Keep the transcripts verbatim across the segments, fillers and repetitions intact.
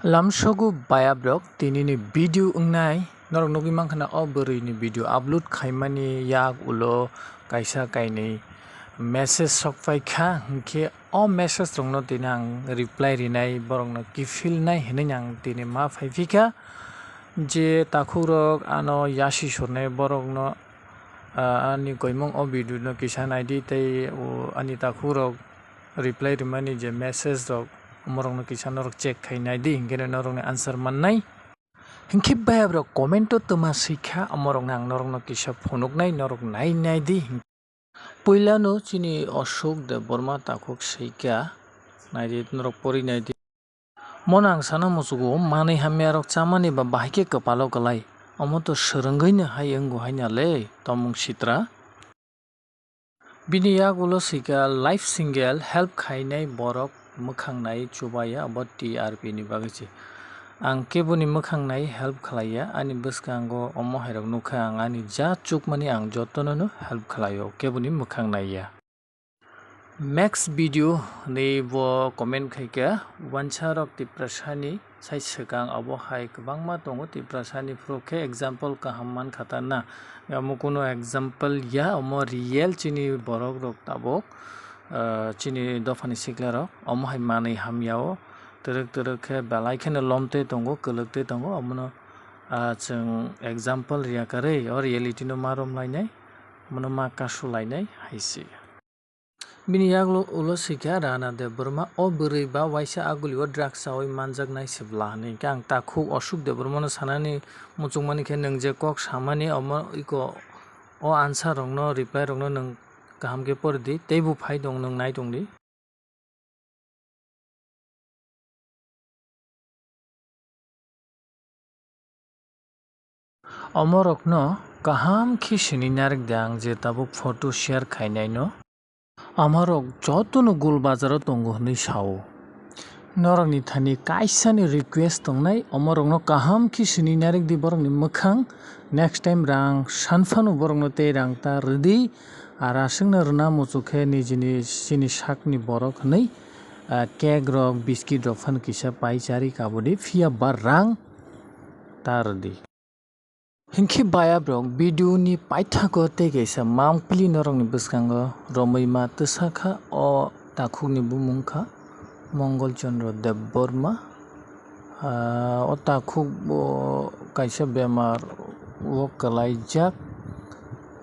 Lamsogo bayabrok, tinini video wngnai norok nugwi mankha na, o bwrwini video upload khaimani yak ulo kaisa kainwi message sok phaikha, hinkhe o message rokno tini ang reply rinai, borokno kiphilnai hinwi ang tini ma phaiphikha. Je takhukrok ano yasi surnai borokno, ah, ani koimung o video no kisa naidi tei o ani takhukrok reply rimani je message rok, omorokno kisa norok check khai naidi, hinkhe norokni answer mannai. Hinkhe bayabrok comment o twma swikha, omorokno ang norokno kisa phunuknai, norok nai naidi. Puilano chini Ashok Debbarma takhuk swikha, naidi norok pori naidi. Mono ang sana muchugo, manwi hamyarok chamani ba bahai khe kwpalo kwlai, omo to swrwngwino hai wngo haina le, tomung sitra. Bini yagulo swikha life single help khainai borok mwkhang nai chubaya abo T R P ni bagwi se. Ang keboni mwkhang nai help khlaiya, ani bwskango omo hairok nukha ang ani ja chukmani ang jotono no help khlaio, keboni mwkhang naiya. Next video ni bo comment khaikha, wansa rok Tiprasani sai swkang abo hai kwbangma tongo, Tiprasani phuru khe example kaham mankha ta na. Omo kuno example ya, omo real chini borok rok tabuk, ah, chini dophani sikla rok omo hai manwi hamya o, twrwk twrwk khe belai kheno lom twi tongo, kwlwk twi tongo, omono, ah, chwng example riya karwi o reality no ma rom lainai, omono ma kasu lainai hai se. Bini yagulo ulo swikha Rana Debbarma, o bwrwi ba waisa agulio drugs chaui manjaknai se bwla hinwi. Hinkhe ang takhuk Ashok Debbarmano sanani muchungmani khe, nwng je kok samani omo iko o answer rokno, reply rokno nwng kaham khe pori di, teibo phai tong nwng nai tong di. Omorokno kaham khe sini narwk di ang je tabuk photo share khainaino. Amorok jotono gul bazaro tongo hwnwi sao. Norokni thani kaisani request tongnai, omorokno kaham khe sini narwk di borokni mwkhang. Next time rang sanphano borokno tei rang ta rwdi. Ar aswkno rwna muchuk khe nijini chini sakni borok hwnwi, ah, cake rok, biscuit rok phano kisa pai chari kabudi, phiya ba rang ta rwdi. Hinkhe bayabrok video ni paithago tei kaisa mangpili norokni bwskango romwi ma twsakha, o takhukni bumung kha Mongol Chandra Debbarma. Ah, o takhuk bo kaisa bemar o kwlaijak.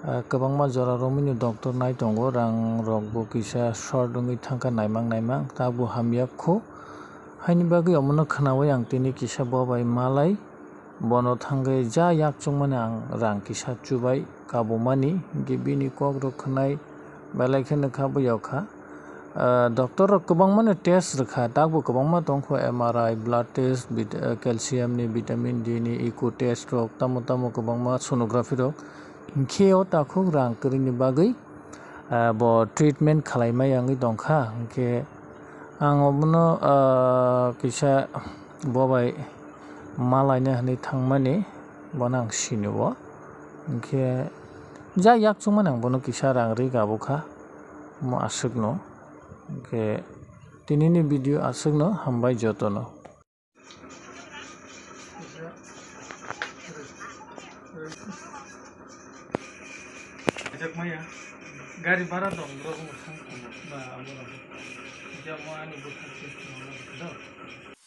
Ah, kwbangma jora romwino doctor nai tongo, rang rok bo kisa short wngwi thangkha naimang naimang, tabuk hamya kho. Haini bagwi omono khnaui ang tini kisa bo bai malai. Bono thangwi ja yak chukmani ang rang kisa chubai kabumani, hinkhe bini kok rok khwnai belai kheno kha buyokha. Ah, doctor rok kwbangmano test rwkha, takbo kwbangma tongkho, M R I, blood test, vit-, ah, calcium ni, vitamin D ni, echo test rok, tamo tamo kwbangma sonography rok. Hinkhe o takhuk rang kwrwini bagwi, ah, bo treatment khwlaimaya wngwi tongkha, hinkhe ang obono, ah, kisa bo bai malaina hinwi thangmani, bono ang sinio. Hinkhe ja yak chukmani ang bono kisa rang ri kabukha, omo aswkno. Hinkhe tinini video aswkno, hambai jotono. Gari bhara dong, bro, bro, thang, ba, abo, abo. Jamo ani bwkhak se, abo, abo.